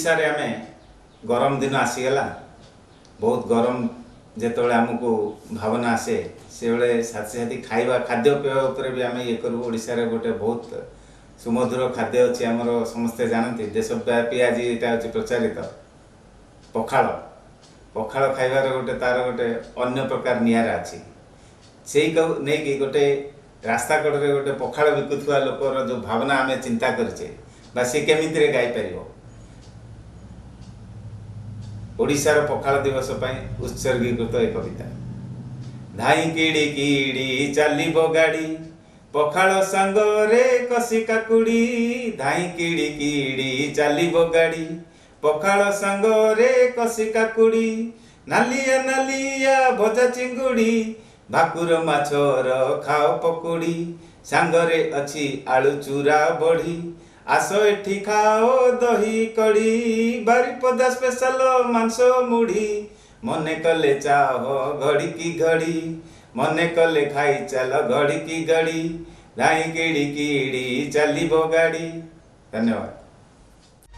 ଓଡ଼ିଶାରେ ଆମେ ଗରମ ଦିନ ଆସିଗଲା, ବହୁତ ଗରମ ଯେତେବେଳେ ଆମକୁ ଭାବନା ଆସେ, ସେବେଳେ ସାଥି ସାଥି ଖାଇବା ଖାଦ୍ୟପେୟ ଉପରେ ବି ଆମେ ଇଏ କରୁ। ଓଡ଼ିଶାରେ ଗୋଟେ ବହୁତ ସୁମଧୁର ଖାଦ୍ୟ ଅଛି ଆମର, ସମସ୍ତେ ଜାଣନ୍ତି, ଦେଶବ୍ୟାପୀ ଆଜି ଏଇଟା ହେଉଛି ପ୍ରଚାରିତ, ପଖାଳ। ପଖାଳ ଖାଇବାର ଗୋଟେ ତାର ଗୋଟେ ଅନ୍ୟ ପ୍ରକାର ନିଆରା ଅଛି। ସେଇ ନେଇକି ଗୋଟେ ରାସ୍ତା କଡ଼ରେ ଗୋଟେ ପଖାଳ ବିକୁଥିବା ଲୋକର ଯେଉଁ ଭାବନା ଆମେ ଚିନ୍ତା କରିଛେ ବା ସେ କେମିତିରେ ଗାଇପାରିବ, ଓଡ଼ିଶାର ପଖାଳ ଦିବସ ପାଇଁ ଉତ୍ସର୍ଗୀକୃତ ଏ କବିତା। ଧାଇଁ କିଡ଼ି କିଡ଼ି ଚାଲିବ ଗାଡ଼ି, ପଖାଳ ସାଙ୍ଗରେ କଷି କାକୁଡ଼ି। ଧାଇଁ କିଡ଼ି କିଡ଼ି ଚାଲିବ ଗାଡ଼ି, ପଖାଳ ସାଙ୍ଗରେ କଷି କାକୁଡ଼ି। ନାଲିଆ ନାଲିଆ ଭଜା ଚିଙ୍ଗୁଡ଼ି, ଭାକୁର ମାଛର ଖାଅ ପକୁଡ଼ି। ସାଙ୍ଗରେ ଅଛି ଆଳୁ ଚୁରା ବଢ଼ି, ଆସ ଏଠି ଖାଅ ଦହି କଡ଼ି। ବାରିପଦା ସ୍ପେଶାଲ ମାଂସ ମୁଢ଼ି, ମନେ କଲେ ଚାହ ଘଡ଼ି କି ଘଡ଼ି, ମନେ କଲେ ଖାଇ ଚାଲ ଘଡ଼ି କି ଘଡ଼ି। ଧାଇଁ କିଡ଼ି କିଡ଼ି ଚାଲିବ ଗାଡ଼ି। ଧନ୍ୟବାଦ।